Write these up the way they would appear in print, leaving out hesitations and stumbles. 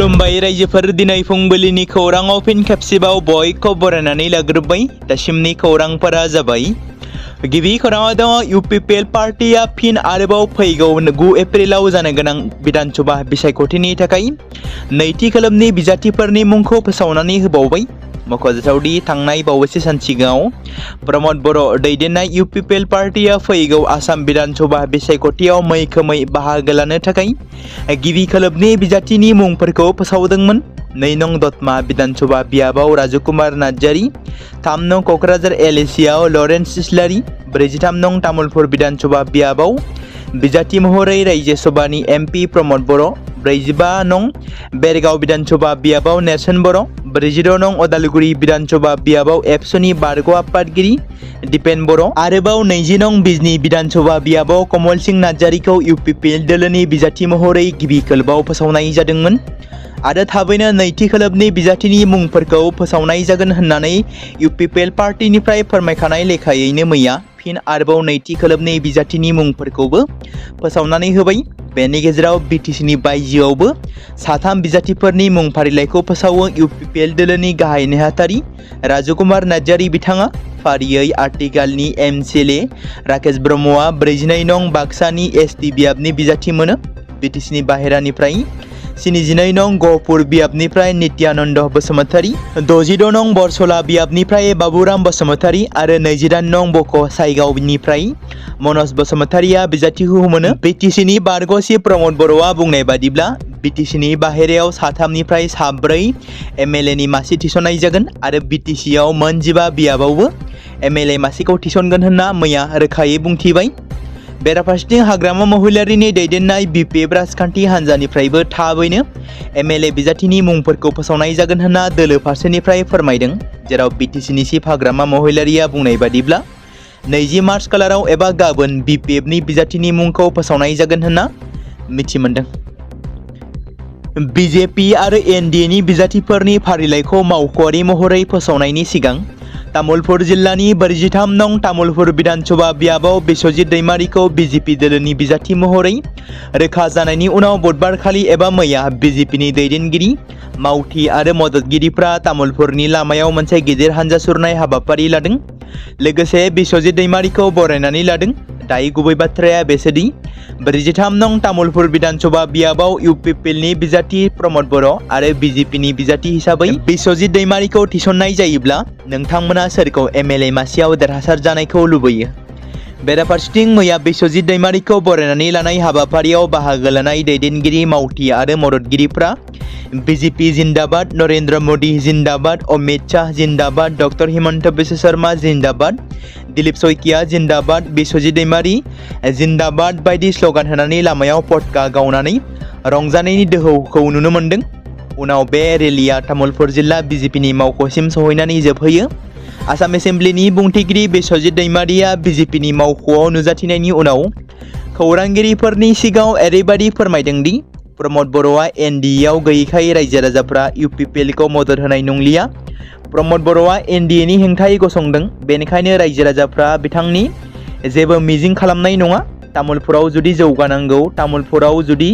खुलुमबाय रायजोफोर दिनै फुंबिलिनि खौराङाव फिन खेबसेबाव बयखौ बरायनानै लाग्रोबाय। दासिमनि खौरांफोरा जाबाय। गिबि खौराङाव दङ UPPL पार्टिया फिन आरोबाव फैगौ 9 एप्रिलाव जानो गोनां विधानसभा बिसायख'थिनि थाखाय नैथि खोलोबनि बिजाथिफोरनि मुंखौ फोसावनानै होबावबाय। मख'जाथावदि थांनाय बावैसो सान सिगाङाव प्रमद बर' दैदेननाय UPPL पार्टिया फैगौ आसाम विधानसभा बिसायख'थियाव मैखोमै बाहागो लानो थाखाय गिबि खोलोबनि बिजाथिनि मुंफोरखौ फोसावदोंमोन। 2 नं दतमा विधानसभा बियाबाव राजकुमार नार्जारी, 3 नं क'क्राझार एलएसियाव लरेन्स इस्लारि, 43 नं तामुलपुर विधानसभा बियाबाव बिजाथि महरै रायजो सभानि MP प्रमद बर', 45 नं बेरगाव विधानसभा बियाबाव नेरसोन बर', 46 नं अदालगुरि विधानसभा बियाबाव एबसुनि बारग' आफादगिरि दिपेन बर', आरोबाव 20 नं बिजनी विधानसभा बियाबाव कमल सिंह नार्जारीखौ UPPL दोलोनि बिजाथि महरै गिबि खोलोबाव फोसावनाय जादोंमोन। आरो थाबैनो नैथि खोलोबनि बिजाथिनि मुंफोरखौ फोसावनाय जागोन होननानै UPPL पार्टिनिफ्राय फोरमायखानाय लेखायैनो मैया फिन आरोबाव नैथि खोलोबनि बिजाथिनि मुंफोरखौबो फोसावनानै होबाय। बेनि गेजेराव BTCनि बायजोआवबो 3 बिजाथिफोरनि मुं फारिलाइखौ फोसावो UPPL दोलोनि गाहाय नेहाथारि राजकुमार नार्जारी बिथाङा। फारियै आथिखालनि MCLA राकेश ब्रह्मआ 42 नं बाक्सानि ST बियाबनि बिजाथि मोनो। BTCनि बाहेरानिफ्राय 72 नं गहपुर बियाबनिफ्राय नित्यानन्द बसुमतारी, 66 नं बरसला बियाबनिफ्राय बाबुराम बसुमतारी आरो 28 नं बक' साइगावनिफ्राय मनज बसुमतारीया बिजाथिखौ मोनो। BTCनि बारग'सि प्रमद बर'आ बुंनाय बादिब्ला BTCनि बाहेरायाव 3निफ्राय 4 MLAनि मासि थिसननाय जागोन आरो BTCआव मोन 15 बियाबावबो MLA मासिखौ थिसनगोन होनना मैया रोखायै बुंथिबाय। बेराफारसेथिं हाग्रामा महिलारिनि दैदेननाय BPF राजखान्थि हान्जानिफ्रायबो थाबैनो MLA बिजाथिनि मुंफोरखौ फोसावनाय जागोन होनना दोलो फारसेनिफ्राय फोरमायदों। जेराव BTCनि चिफ हाग्रामा महिलारिया बुंनाय बादिब्ला 20 मार्च खालाराव एबा गाबोन BPFनि बिजाथिनि मुंखौ फोसावनाय जागोन होनना मिथि मोनदों। BJP आरो NDAनि बिजाथिफोरनि फारिलाइखौ मावख'आरि महरै फोसावनायनि सिगां तामुलपुर जिल्लानि 43 नं तामुलपुर विधानसभा बियाबाव बिश्वजित दैमारीखौ BJP दोलोनि बिजाथि महरै रोखा जानायनि उनाव बुधबारखालि एबा मैया BJPनि दैदेनगिरि मावथि आरो मददगिरिफ्रा तामुलपुरनि लामायाव मोनसे गिदिर हानजा सुरनाय हाबाफारि लादों। लोगोसे बिश्वजित दैमारीखौ बरायनानै लादों। दायो गुबै बाथ्राया बेसोदि 43 नं तामुलपुर विधानसभा बियाबाव UPPLनि बिजाथि प्रमद बर' आरो BJPनि बिजाथि हिसाबै बिश्वजित दैमारीखौ थिसननाय जायोब्ला नोंथांमोना सोरखौ MLA मासियाव देरहासार जानायखौ लुबैयो? बेराफारसेथिं मैया बिश्वजित दैमारीखौ बरायनानै लानाय हाबाफारियाव बाहागो लानाय दैदेनगिरि मावथि आरो मददगिरिफ्रा BJP जिन्दाबाद, नरेन्द्र मोदी जिन्दाबाद, अमित शाह जिन्दाबाद, डॉक्टर हिमंत बिश्व शर्मा जिन्दाबाद, दिलीप शइकिया जिन्दाबाद, बिश्वजित दैमारी जिन्दाबाद बायदि स्लगान होनानै लामायाव पटका गावनानै रंजानायनि दोहौखौ नुनो मोन्दों। उनाव बे रेलिया तामुलपुर जिल्ला BJPनि मावख'सिम सहैनानै जोबहैयो। आसाम एसेम्ब्लिनि बुंथिगिरि बिश्वजित दैमारीया BJPनि मावख'आव नुजाथिनायनि उनाव खौरांगिरिफोरनि सिगाङाव ओरैबायदि फोरमायदों दि प्रमद बर'आ NDAआव गैयैखाय रायजो राजाफ्रा UPPLखौ मदद होनाय नंलिया। प्रमद बर'आ NDAनि हेंथायै गसंदों, बेनिखायनो रायजो राजाफ्रा बिथांनि जेबो मिजिं खालामनाय नङा। तामुलपुराव जुदि जौगानांगौ, तामुलपुराव जुदि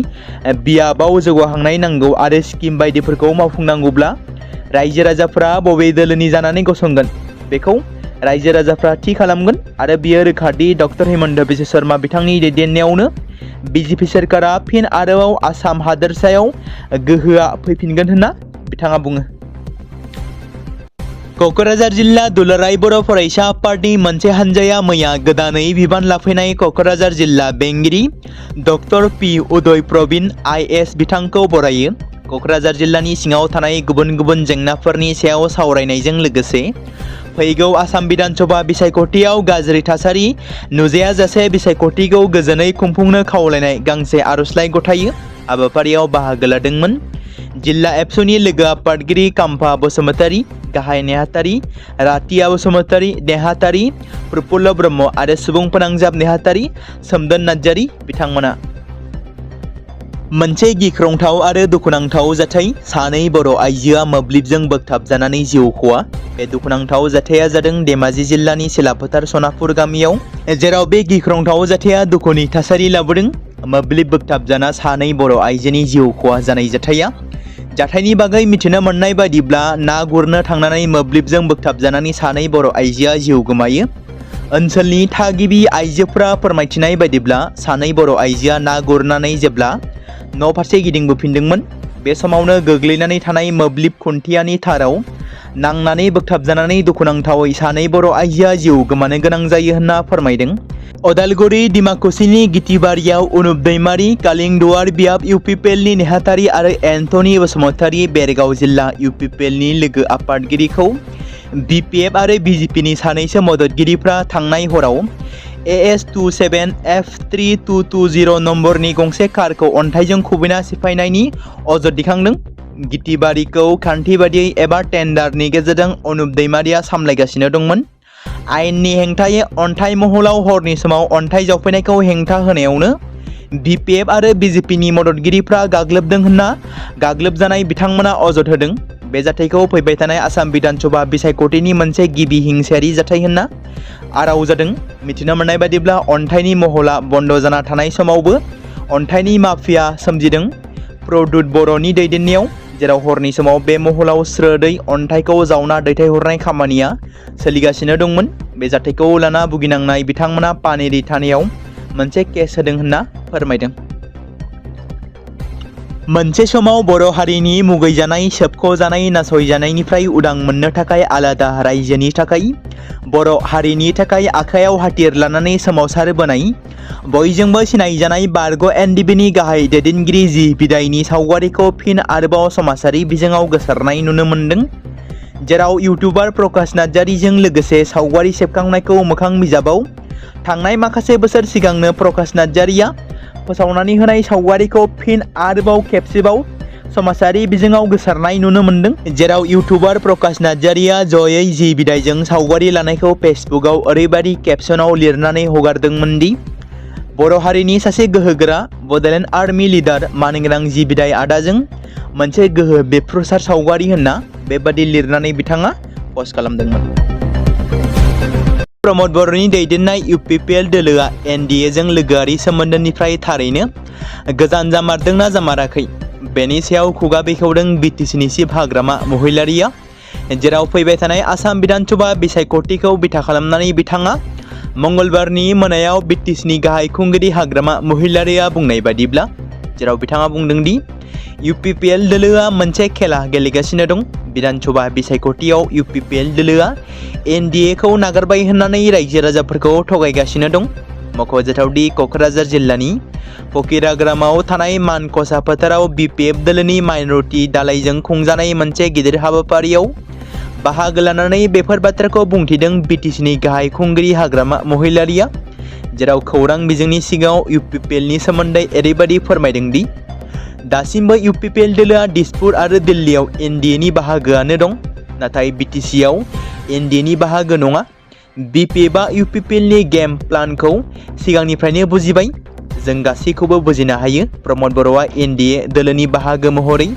बियाबाव जौगाखांनाय नांगौ आरो स्किम बायदिफोरखौ मावफुंनांगौब्ला रायजो राजाफ्रा बबे दोलोनि जानानै गसंगोन बेखौ रायजो राजाफ्रा थि खालामगोन आरो बियो रोखादि डॉक्टर हिमंत बिश्व शर्मा बिथांनि दैदेननायावनो BJP सोरखारा फिन आरोबाव आसाम हादोरसायाव गोहोआ फैफिनगोन होनना बिथाङा बुङो। क'क्राझार जिल्ला दुलाराय बर' फरायसा आफादनि मोनसे हान्जाया मैया गोदानै बिबान लाफैनाय क'क्राझार जिल्ला बेंगिरि doctor P Uday Praveen IS बिथांखौ बरायो। क'क्राझार जिल्लानि सिङाव थानाय गुबुन गुबुन जेंनाफोरनि सायाव सावरायनायजों लोगोसे फैगौ आसाम विधानसभा बिसायख'थियाव गाज्रि थासारि नुजायाजासे बिसायख'थिखौ गोजोनै खुंफुंनो खावलायनाय गांसे आर'जलाइ गथायो। हाबाफारियाव बाहागो लादोंमोन जिल्ला एबसुनि लोगो आफादगिरि काम्फा बसुमतारी, गाहाय नेहाथारि रातिया बसुमतारी, नेहाथारि प्रफुल्ल ब्रह्म आरो सुबुं फोनांजाब नेहाथारि सोमदोन नार्जारी बिथांमोना। मोनसे गिख्रंथाव आरो दुखुनांथाव जाथाय। 2 बर' आइजोआ मोब्लिबजों बोगथाबजानानै जिउ खहा। बे दुखुनांथाव जाथाया जादों धेमाजि जिल्लानि सिलाफोथार सनापुर गामियाव, जेराव बे गिख्रंथाव जाथाया दुखुनि थासारि लाबोदों। मोब्लिब बोगथाबजाना 2 बर' आइजोनि जिउ खहा जानाय जाथाया जाथायनि बागै मिथिनो मोननाय बायदिब्ला ना गुरनो थांनानै मोब्लिबजों बोगथाबजानानै सानै बर' आइजोआ जिउ गोमायो। ओनसोलनि थागिबि आइजोफोरा फोरमायथिनाय बायदिब्ला सानै बर' आइजोआ ना गुरनानै जेब्ला न' फारसे गिदिंबोफिनदोंमोन बे समावनो गोग्लैनानै थानाय मोब्लिब खुन्थियानि थाराव नांनानै बोगथाबजानानै दुखुनांथावै सानै बर' आइजोआ जिउ गोमानो गोनां जायो होनना फोरमायदों। अदालगुरि डिमाकुसिनि गितिबारियाव अनुप दैमारी, कालिंदुवार बियाब UPPLनि नेहाथारि आरो एन्टनी बसुमतारी बेरगाव जिल्ला UPPLनि लोगो आफादगिरिखौ BPF आरो BJPनि सानैसो मददगिरिफ्रा थांनाय हराव AS27F3220 नम्बरनि गंसे कारखौ अन्थाइजों खुबैना सिफायनायनि अजद दिखांदों। गितिबारिखौ खान्थि बादियै एबा टेन्डारनि गेजेरजों अनुप दैमारिया सामलायगासिनो दंमोन। आयेननि हेंथायै अन्थाइ महलाव हरनि समाव अन्थाइ जावफैनायखौ हेंथा होनायावनो BPF आरो BJPनि मददगिरिफ्रा गाग्लोबदों होनना गाग्लोबजानाय बिथांमोना अजद होदों। बे जाथायखौ फैबाय थानाय आसाम बिधानसभा बिसायख'थिनि मोनसे गिबि हिंसायारि जाथाय होनना आराव जादों। मिथिनो मोननाय बायदिब्ला अन्थाइनि महला बन्द जाना थानाय समावबो अन्थाइनि माफिया सोमजिदों। प्रदुत बर'नि दैदेननायाव, जेराव हरनि समाव बे महलाव स्रोदै अन्थाइखौ जावना दैथायहरनाय खामानिया सोलिगासिनो दंमोन। बे जाथायखौ लाना भुगिनांनाय बिथांमोना पानेरि थानायाव मोनसे केस होदों होनना फोरमायदों। मोनसे समाव बर' हारिनि मुगैजानाय, सोबख'जानाय, नासयजानायनिफ्राय उदां मोननो थाखाय आलादा रायजोनि थाखाय बर' हारिनि थाखाय आखायाव हाथियार लानानै सोमावसारबोनाय बयजोंबो सिनायजानाय बारग' NDFBनि गाहाय दैदेनगिरि जि बिदायनि सावगारिखौ फिन आरोबाव समाजारि बिजोङाव गोसारनाय नुनो मोन्दों। जेराव इउटुबार प्रकाश नार्जारिजों लोगोसे सावगारि सेबखांनायखौ मोखां बिजाबाव थांनाय माखासे बोसोर सिगांनो प्रकाश नार्जारिया फोसावनानै होनाय सावगारिखौ फिन आरोबाव खेबसेबाव समाजारि बिजोङाव गोसारनाय नुनो मोन्दों। जेराव इउटुबार प्रकाश नार्जारिया जयै जि बिदायजों सावगारि लानायखौ फेसबुकआव ओरैबायदि केपसनाव लिरनानै हगारदोंमोन दि बर' हारिनि सासे गोहोगोरा बड'लेण्ड आर्मि लिडार मानगोनां जि बिदाय आदाजों मोनसे गोहो बेफ्रुसार सावगारि होनना बेबादि लिरनानै बिथाङा पस्ट खालामदोंमोन। प्रमद बर'नि दैदेननाय UPPL दोलोआ NDAजों लोगोआरि सोमोन्दोनिफ्राय थारैनो गोजान जामारदोंना जामाराखै बेनि सायाव खुगा बेखेवदों BTCनि चिफ हाग्रामा महिलारिया। जेराव फैबाय थानाय आसाम बिधानसभा बिसायख'थिखौ बिथा खालामनानै बिथाङा मंगलबारनि मोनायाव BTCनि गाहाय खुंगिरि हाग्रामा महिलारिया बुंनाय बादिब्ला, जेराव बिथाङा बुंदों दि UPPL दोलोआ मोनसे खेला गेलेगासिनो दं। बिधानसभा बिसायख'थियाव UPPL दोलोआ NDAखौ नागारबाय होननानै रायजो राजाफोरखौ थगायगासिनो दं। मख'जाथावदि क'क्राझार जिल्लानि फकिराग्रामाव थानाय मानकसा फोथाराव BPF दोलोनि माइनरिटि दालायजों खुंजानाय मोनसे गिदिर हाबाफारियाव बाहागो लानानै बेफोर बाथ्राखौ बुंथिदों BTCनि गाहाय खुंगिरि हाग्रामा महिलारिया। जेराव खौरां बिजोंनि सिगाङाव UPPLनि सोमोन्दै ओरैबायदि फोरमायदों दि दासिमबो UPPL दोलोआ दिसपुर आरो दिल्लीयाव NDAनि बाहागोआनो दं, नाथाय BTCआव NDAनि बाहागो नङा। BPFआ UPPLनि गेम प्लानखौ सिगांनिफ्रायनो बुजिबाय। जों गासैखौबो बुजिनो हायो। प्रमद बर'आ NDA दोलोनि बाहागो महरै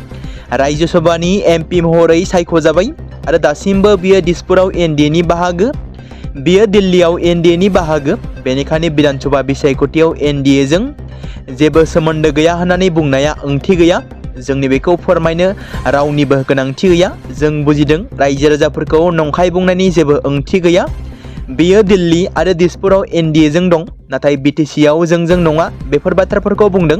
रायजो सभानि MP महरै सायख'जाबाय आरो दासिमबो बियो दिसपुराव NDAनि बाहागो, बियो दिल्लीयाव NDAनि बाहागो। बेनिखायनो बिधानसभा बिसायख'थियाव NDAजों जेबो सोमोन्दो गैया होननानै बुंनाया ओंथि गैया। जोंनि बेखौ फोरमायनो रावनिबो गोनांथि गैया। जों बुजिदों रायजो राजाफोरखौ नंखाय बुंनायनि जेबो ओंथि गैया। बियो दिल्ली आरो दिसपुराव NDAजों दं, नाथाय BTCआव जोंजों नङा। बेफोर बाथ्राफोरखौ बुंदों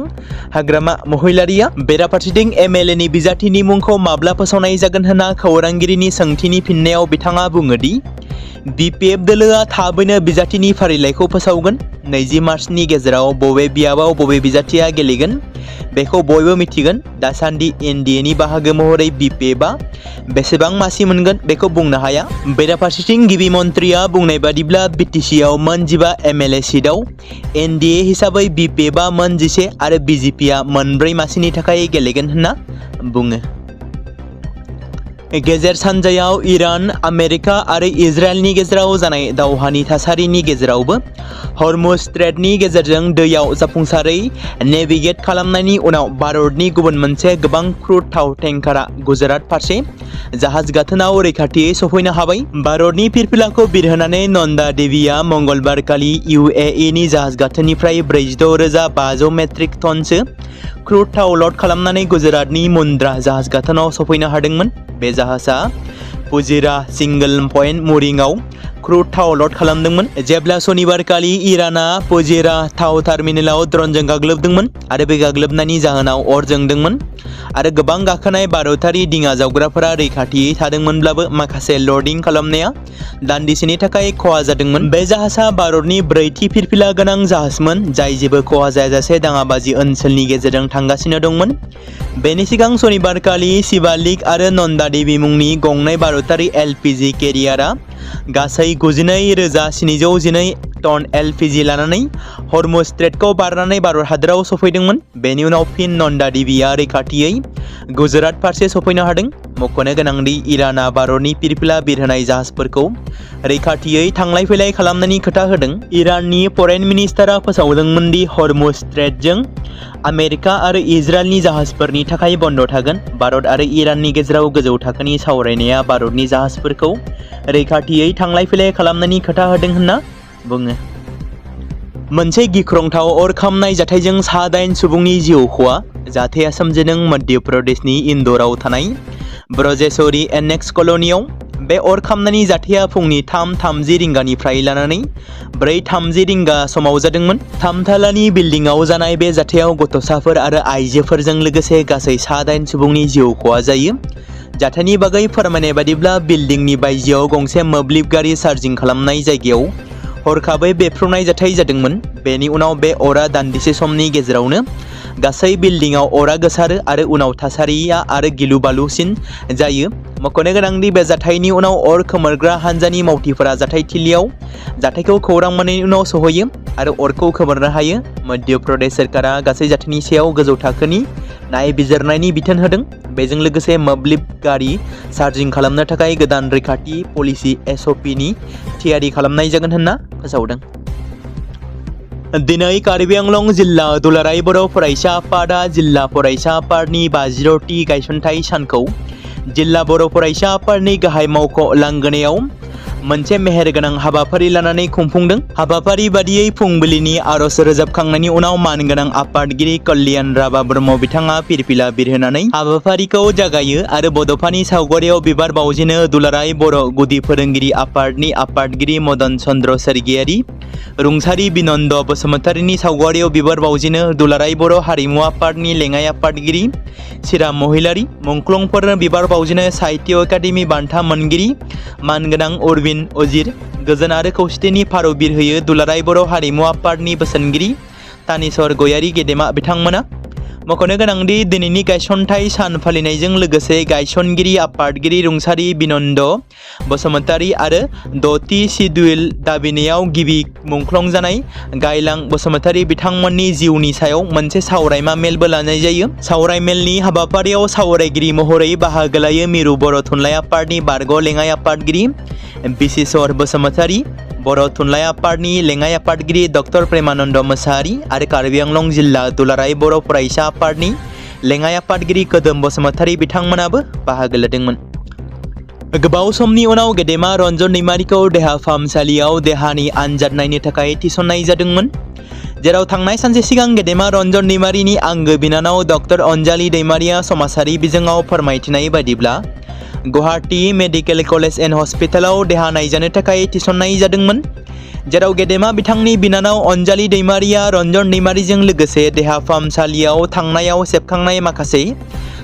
हाग्रामा महिलारिया। बेराफारसेथिं MLAनि बिजाथिनि मुंखौ माब्ला फोसावनाय जागोन होनना खौरांगिरिनि सोंथिनि फिननायाव बिथाङा बुङो दि BPF दोलोआ थाबैनो बिजाथिनि फारिलाइखौ फोसावगोन। 20 मार्चनि गेजेराव बबे बियाबाव बबे बिजाथिया गेलेगोन बेखौ बयबो मिथिगोन। दासान्दि NDAनि बाहागो महरै BPFआ बेसेबां मासि मोनगोन बेखौ बुंनो हाया। बेराफारसेथिं गिबि मन्थ्रिया बुंनाय बादिब्ला BTCआव मोन 15 MLA सिटआव NDA हिसाबै BPFआ मोन 11 आरो BJPआ मोन 4 मासिनि थाखाय गेलेगोन होनना बुङो। गेजेर सानजायाव इरान, आमेरिका आरो इजराइलनि गेजेराव जानाय दावहानि थासारिनि गेजेरावबो हर्मुज स्ट्रेटनि गेजेरजों दैयाव जाफुंसारै नेभिगेट खालामनायनि उनाव भारतनि गुबुन मोनसे गोबां क्रुड थाव टेंकारा गुजरात फारसे जाहाज गाथोनाव रैखाथियै सफैनो हाबाय। भारतनि फिरफिलाखौ बिरहोनानै नन्दा देवीआ मंगलबारखालि UAE-नि जाहाज गाथोननिफ्राय 46,500 मेट्रिक टनसो क्रुड थाव ल'ड खालामनानै गुजरातनि मुन्द्रा जाहाज गाथोनाव सफैनो हादोंमोन। बे जाहाजा फुजिरा सिंगल पइन्ट मुरिंआव क्रुड थाव ल'ड खालामदोंमोन जेब्ला सनिबारखालि इराना फुजिरा थाव टार्मिनेलाव ड्रनजों गाग्लोबदोंमोन आरो बे गाग्लोबनायनि जाहोनाव अर जोंदोंमोन आरो गोबां गाखोनाय भारतारि दिङा जावग्राफोरा रैखाथियै थादोंमोनब्लाबो माखासे ल'डिं खालामनाया दान्दिसेनि थाखाय खहा जादोंमोन। बे जाहाजा भारतनि ब्रैथि फिरफिला गोनां जाहाजमोन जाय जेबो खहा जायाजासे दाङाबाजि ओनसोलनि गेजेरजों थांगासिनो दंमोन। बेनि सिगां सनिबारखालि शिवालिक आरो नन्दा देवी मुंनि गंनै भारतारि LPG केरियारआ गासै 92,712 टन LPG लानानै हर्मुज स्ट्रेटखौ बारनानै भारत हादराव सफैदोंमोन। बेनि उनाव फिन नन्दा देवीआ रैखाथियै गुजरात फारसे सफैनो हादों। मख'नो गोनांदि इराना भारतनि फिरफिला बिरहोनाय जाहाजफोरखौ रैखाथियै थांलाय फैलाय खालामनायनि खोथा होदों। इराननि फरेन मिनिस्टारा फोसावदोंमोन दि हर्मुज स्ट्रेटजों आमेरिका आरो इजराइलनि जाहाजफोरनि थाखाय बन्द थागोन। भारत आरो इराननि गेजेराव गोजौ थाखोनि सावरायनाया भारतनि जाहाजफोरखौ रैखाथियै थांलाय फैलाय खालामनायनि खोथा होदों होनना बुङो। मोनसे गिख्रंथाव अर खामनाय जाथायजों सा 8 सुबुंनि जिउ खहा। जाथाया सोमजिदों मध्य प्रदेशनि इन्दौराव थानाय ब्रजेश्वरी एनेक्स कल'नियाव। बे अर खामनायनि जाथाया फुंनि 3:30 रिंगानिफ्राय लानानै 4:30 रिंगा समाव जादोंमोन। 3 थालानि बिल्डिंआव जानाय बे जाथायाव गथ'साफोर आरो आइजोफोरजों लोगोसे गासै सा 8 सुबुंनि जिउ खहा जायो। जाथायनि बागै फोरमायनाय बादिब्ला बिल्डिंनि बायजोआव गंसे मोब्लिब गारि चार्जिं खालामनाय जायगायाव हरखाबै बेफ्रुनाय जाथाय जादोंमोन। बेनि उनाव बे अरा दान्दिसे समनि गेजेरावनो गासै बिल्डिंआव अरा गोसारो आरो उनाव थासारिया आरो गिलु बालुसिन जायो। मख'नो गोनांदि बे जाथायनि उनाव अर खोमोरग्रा हान्जानि मावथिफोरा जाथायथिलियाव जाथायखौ खौरां मोननायनि उनाव सहैयो आरो अरखौ खोमोरनो हायो। मध्य प्रदेश सोरखारा गासै जाथायनि सायाव गोजौ थाखोनि नायबिजिरनायनि बिथोन होदों। बेजों लोगोसे मोब्लिब गारि चार्जिं खालामनो थाखाय गोदान रैखाथि पलिसि SOP-नि थियारि खालामनाय जागोन होनना फोसावदों। दिनै कार्बि आंलं जिल्ला दुलाराय बर' फरायसा आफादा जिल्ला फरायसा आफादनि 50थि गायसनथाइ सानखौ जिल्ला बर' फरायसा आफादनि गाहाय मावख' लांगोनायाव मोनसे मेहेरगोनां हाबाफारि लानानै खुंफुंदों। हाबाफारि बादियै फुंबिलिनि आर'ज रोजाबखांनायनि उनाव मानगोनां आफादगिरि कल्याण राभा ब्रह्म बिथाङा फिरफिला बिरहोनानै हाबाफारिखौ जागायो आरो बड'फानि सावगारियाव बिबार बावजेनो। दुलाराय बर' गुदि फोरोंगिरि आफादनि आफादगिरि मदन चन्द्र सोरगियारि, रुंसारि बिनन्द बसुमतारीनि सावगारियाव बिबार बावजेनो। दुलाराय बर' हारिमु आफादनि लेङाइ आफादगिरि श्रीराम महिलारी, मुंख्लंफोरनो बिबार बावजेनो। साहित्य एकाडेमि बान्था मोनगिरि मानगोनां अरविन्द अजीर गोजोन आरो खौसेथिनि फारौ बिरहोयो। दुलाराय बर' हारिमु आफादनि बोसोनगिरि तानेश्वर गयारी गेदेमा बिथांमोना। मख'नो गोनांदि दिनैनि गायसनथाइ सान फालिनायजों लोगोसे गायसनगिरि आफादगिरि रुंसारि बिनन्द बसुमतारी आरो 6थि सिडुल दाबिनायाव गिबि मुंख्लं जानाय गायलां बसुमतारी बिथांमोननि जिउनि सायाव मोनसे सावरायमा मेलबो लानाय जायो। सावरायमेलनि हाबाफारियाव सावरायगिरि महरै बाहागो लायो मिरु बर' थुनलाइ आफादनि बारग' लेङाइ आफादगिरि बिशेश्वर बसुमतारी, बर' थुनलाइ आफादनि लेङाइ आफादगिरि डक्टर प्रेमानन्द मोसाहारि आरो कार्बि आंलं जिल्ला दुलाराय बर' फरायसा आफादनि लेङाइ आफादगिरि खोदोम बसुमतारी बिथांमोनाबो बाहागो लादोंमोन। गोबाव समनि उनाव गेदेमा रन्जन दैमारिखौ देहा फाहामसालियाव देहानि आनजाद नायनो थाखाय थिसननाय जादोंमोन, जेराव थांनाय सानसे सिगां गेदेमा रन्जन दैमारिनि आंगो बिनानाव डक्टर अनजालि दैमारिया समाजारि बिजोङाव फोरमायथिनाय बादिब्ला गुवाहाटी मेडिकेल कलेज एन्ड हस्पिटालाव देहा नायजानो थाखाय थिसननाय जादोंमोन, जेराव गेदेमा बिथांनि बिनानाव अनजालि दैमारिया रन्जन दैमारिजों लोगोसे देहा फाहामसालियाव थांनायाव सेबखांनाय माखासे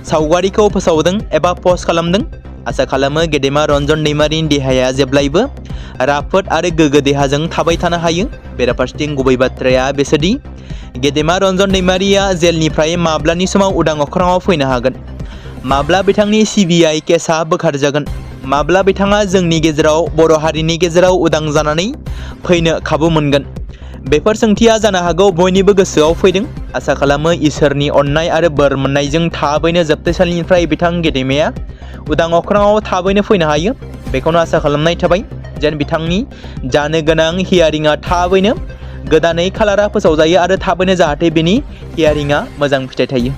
सावगारिखौ फोसावदों एबा पस्ट खालामदों। आसा खालामो गेदेमा रन्जन दैमारिनि देहाया जेब्लायबो राफोद आरो गोग्गो देहाजों थाबाय थानो हायो। बेराफारसेथिं गुबै बाथ्राया बेसोदि गेदेमा रन्जन दैमारिया जेलनिफ्राय माब्लानि समाव उदां अख्राङाव फैनो हागोन, माब्ला बिथांनि CBI केसआ बोखारजागोन, माब्ला बिथाङा जोंनि गेजेराव बर' हारिनि गेजेराव उदां जानानै फैनो खाबु मोनगोन। बेफोर सोंथिया जानो हागौ बयनिबो गोसोआव फैदों। आसा खालामो इसोरनि अननाय आरो बोर मोननायजों थाबैनो जोबथेसालिनिफ्राय बिथां गेदेमाया उदां अख्राङाव थाबैनो फैनो हायो बेखौनो आसा खालामनाय थाबाय जेन बिथांनि जानो गोनां हियारिंआ थाबैनो गोदानै खालारा फोसावजायो आरो थाबैनो जाहाथे बेनि हियारिंआ मोजां फिथाइ थायो।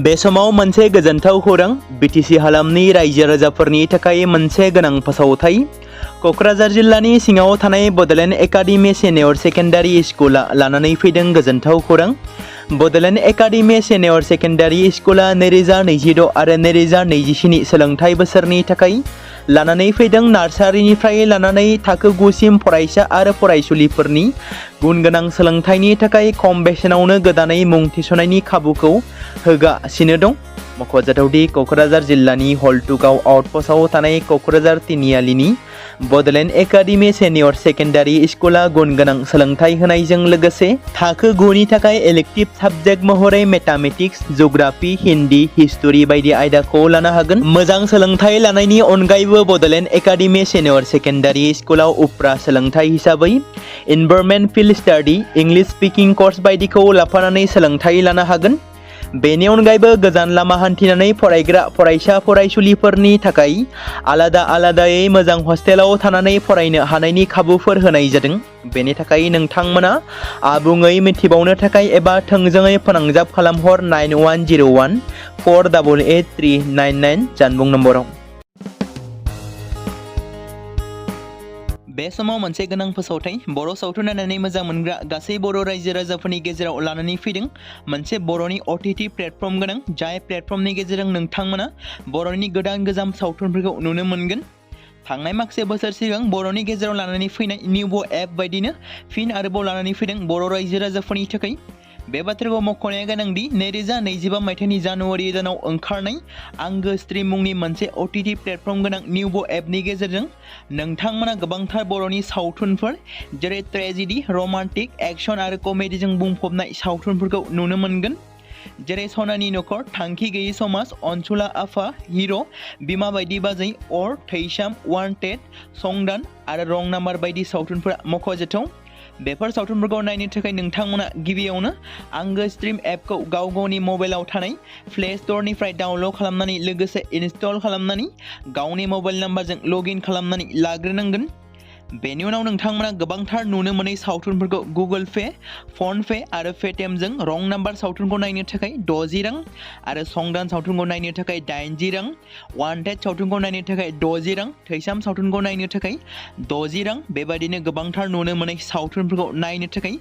बे समाव मोनसे गोजोनथाव खौरां बिटिसि हालामनि रायजो राजाफोरनि थाखाय मोनसे गोनां फोसावथाय क'क्राझार जिल्लानि सिङाव थानाय बड'लेण्ड एकाडेमि सेनियर सेकेन्डारि स्कुला लानानै फैदों गोजोनथाव खौरां। बड'लेण्ड एकाडेमि सेनियर सेकेन्डारि स्कुला 2026 आरो 2027 सोलोंथाइ बोसोरनि थाखाय लानानै फैदों नार्सारिनिफ्राय लानानै थाखो 9 सिम फरायसा आरो फरायसुलिफोरनि गुन गोनां सोलोंथाइनि थाखाय खम बेसेनावनो गोदानै मुं थिसननायनि खाबुखौ होगासिनो दं। मख'जाथावदि क'क्राझार जिल्लानि हल्टुगाव आउटपस्टआव थानाय क'क्राझार तिनिआलिनि बड'लेण्ड एकाडेमि सेनियर सेकेन्डारि स्कुला गुन गोनां सोलोंथाइ होनायजों लोगोसे थाखो 9 नि थाखाय इलेक्टिभ साबजेक्ट महरै मेथामेटिक्स, जिअ'ग्राफि, हिन्दी, हिस्टरि बायदि आयदाखौ लानो हागोन। मोजां सोलोंथाइ लानायनि अनगायैबो बड'लेण्ड एकाडेमि सेनियर सेकेन्डारि स्कुलाव उफ्रा सोलोंथाइ हिसाबै environment field study, English speaking course बायदिखौ लाफानानै सोलोंथाइ लानो हागोन। बेनि अनगायैबो गोजान लामा हान्थिनानै फरायग्रा फरायसा फरायसुलिफोरनि थाखाय आलादा आलादायै मोजां हस्टेलाव थानानै फरायनो हानायनि खाबुफोर होनाय जादों। बेनि थाखाय नोंथांमोना आबुङै मिथिबावनो थाखाय एबा थोंजोङै फोनांजाब खालामहर 9101 488 399 जानबुं नम्बराव। बे समाव मोनसे गोनां फोसावथाय बर' सावथुन नायनानै मोजां मोनग्रा गासै बर' रायजो राजाफोरनि गेजेराव लानानै फैदों मोनसे बर'नि OTT प्लेटफर्म गोनां जाय प्लेटफर्मनि गेजेरजों नोंथांमोना बर'नि गोदान गोजाम सावथुनफोरखौ नुनो मोनगोन। थांनाय माखासे बोसोर सिगां बर'नि गेजेराव लानानै फैनाय निउबो एप बायदिनो फिन आरोबाव लानानै फैदों बर' रायजो राजाफोरनि थाखाय। बे बाथ्राखौ मख'नाया गोनांदि 2025 मायथाइनि जानुवारि दानाव ओंखारनाय आंगो स्ट्रिम मुंनि मोनसे OTT प्लेटफर्म गोनां निउबो एपनि गेजेरजों नोंथांमोना गोबांथार बर'नि सावथुनफोर जेरै ट्रेजेडि, रमान्टिक, एक्शन आरो कमेडिजों बुंफबनाय सावथुनफोरखौ नुनो मोनगोन। जेरै सनानि नखर, थांखि गैयै समाज, अनसुला आफा, हिर', बिमा बायदि बाजै, अर, थैसाम, वान्टेड, संदान आरो रं नाम्बार बायदि सावथुनफोरा मख'जाथाव। बेफोर सावथुनफोरखौ नायनो थाखाय नोंथांमोना गिबियावनो आंगो स्ट्रिम एपखौ गाव गावनि मबाइलाव थानाय प्ले स्ट'रनिफ्राय डाउनल'ड खालामनानै लोगोसे इनस्टल खालामनानै गावनि मबाइल नाम्बारजों लगइन खालामनानै लाग्रोनांगोन। बेनि उनाव नोंथांमोना गोबांथार नुनो मोनै सावथुनफोरखौ गुगोल पे, फन पे आरो पेटिएमजों रं नाम्बार सावथुनखौ नायनो थाखाय 60 रां आरो संदान सावथुनखौ नायनो थाखाय 80 रां, वान्टेड सावथुनखौ नायनो थाखाय 60 रां, थैसाम सावथुनखौ नायनो थाखाय 60 रां बेबादिनो गोबांथार नुनो मोनै सावथुनफोरखौ नायनो थाखाय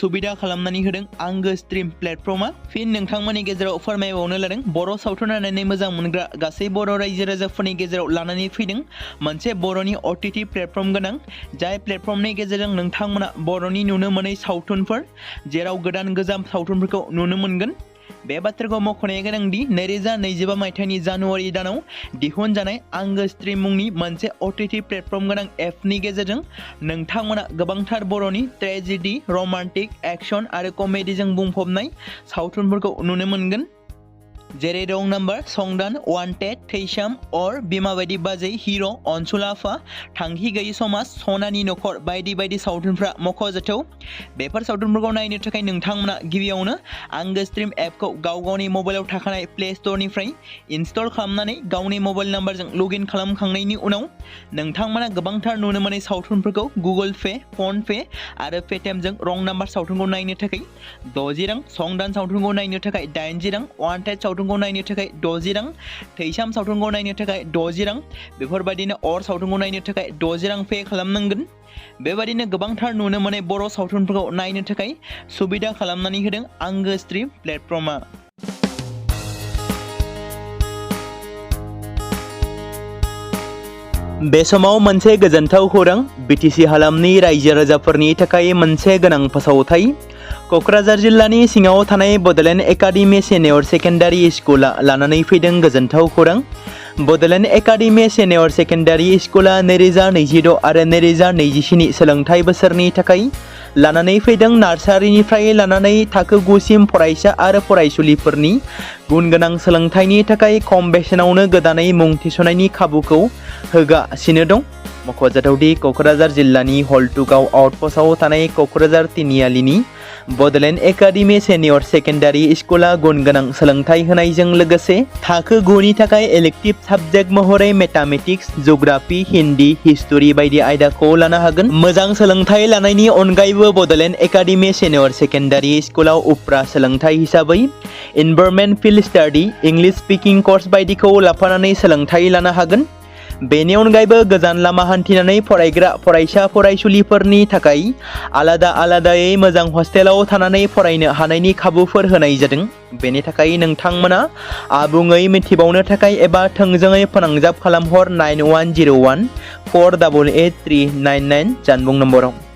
सुबिदा खालामनानै होदों आंगो स्ट्रिम प्लेटफर्मा। फिन नोंथांमोननि गेजेराव फोरमायबावनो लादों बर' सावथुन नायनानै मोजां मोनग्रा गासै बर' रायजो राजाफोरनि गेजेराव लानानै फैदों मोनसे बर'नि OTT प्लेटफर्म गोनां जाय प्लेटफर्मनि गेजेरजों नोंथांमोना बर'नि नुनो मोनै सावथुनफोर जेराव गोदान गोजाम सावथुनफोरखौ नुनो मोनगोन। बे बाथ्राखौ मख'नाया गोनांदि 2025 मायथाइनि जानुवारि दानाव दिहुनजानाय आंगो स्ट्रिम मुंनि मोनसे OTT प्लेटफर्म गोनां एपनि गेजेरजों नोंथांमोना गोबांथार बर'नि ट्रेजेडि, रमान्टिक, एक्शन आरो कमेडिजों बुंफबनाय सावथुनफोरखौ नुनो मोनगोन। जेरै रं नाम्बार, संदान, वान्टेड, थैसाम, अर, बिमा बायदि बाजै, हिर', अनसुला आफा, थांखि गैयै समाज, सनानि नखर बायदि बायदि सावथुनफ्रा मख'जाथाव। बेफोर सावथुनफोरखौ नायनो थाखाय नोंथांमोना गिबियावनो आंगो स्ट्रिम एपखौ गाव गावनि मबाइलाव थाखानाय प्ले स्ट'रनिफ्राय इनस्टल खालामनानै गावनि मबाइल नाम्बारजों लगइन खालामखांनायनि उनाव नोंथांमोना गोबांथार नुनो मोनै सावथुनफोरखौ गुगोल पे, फन पे आरो पेटिएमजों रं नाम्बार सावथुनखौ नायनो थाखाय 60 रां, संदान सावथुनखौ नायनो थाखाय 80 रां, वान्टेड सावथुनखौ नायनो थाखाय 60 रां, थैसाम सावथुनखौ नायनो थाखाय 60 रां बेफोरबायदिनो अर सावथुनखौ नायनो थाखाय 60 रां पे खालामनांगोन। बेबायदिनो गोबांथार नुनो मोनै बर' सावथुनफोरखौ नायनो थाखाय सुबिदा खालामनानै होदों आंगो स्ट्रिम प्लेटफर्मा। बे समाव मोनसे गोजोनथाव खौरां बिटिसि हालामनि रायजो राजाफोरनि थाखाय मोनसे गोनां फोसावथाय क'क्राझार जिल्लानि सिङाव थानाय बड'लेण्ड एकाडेमि सेनियर सेकेन्डारि स्कुला लानानै फैदों गोजोनथाव खौरां। बड'लेण्ड एकाडेमि सेनियर सेकेन्डारि स्कुला 2026 आरो 2027 सोलोंथाइ बोसोरनि थाखाय लानानै फैदों नार्सारिनिफ्राय लानानै थाखो 9 सिम फरायसा आरो फरायसुलिफोरनि गुन गोनां सोलोंथाइनि थाखाय खम बेसेनावनो गोदानै मुं थिसननायनि खाबुखौ होगासिनो दं। मख'जाथावदि क'क्राझार जिल्लानि हल्टुगाव आउटपस्टआव थानाय क'क्राझार तिनिआलिनि बड'लेण्ड एकाडेमि सेनियर सेकेन्डारि स्कुला गुन गोनां सोलोंथाइ होनायजों लोगोसे थाखो 9 नि थाखाय इलेक्टिभ साबजेक्ट महरै मेथामेटिक्स, जिअ'ग्राफि, हिन्दी, हिस्टरि बायदि आयदाखौ लानो हागोन। मोजां सोलोंथाइ लानायनि अनगायैबो बड'लेण्ड एकाडेमि सेनियर सेकेन्डारि स्कुलाव उफ्रा सोलोंथाइ हिसाबै environment field study, English speaking course बायदिखौ लाफानानै सोलोंथाइ लानो हागोन। बेनि अनगायैबो गोजान लामा हान्थिनानै फरायग्रा फरायसा फरायसुलिफोरनि थाखाय आलादायै मोजां हस्टेलाव थानानै फरायनो हानायनि खाबुफोर होनाय जादों। बेनि थाखाय नोंथांमोना आबुङै मिथिबावनो थाखाय एबा थोंजोङै फोनांजाब खालामहर 9101 488 399 जानबुं नम्बराव।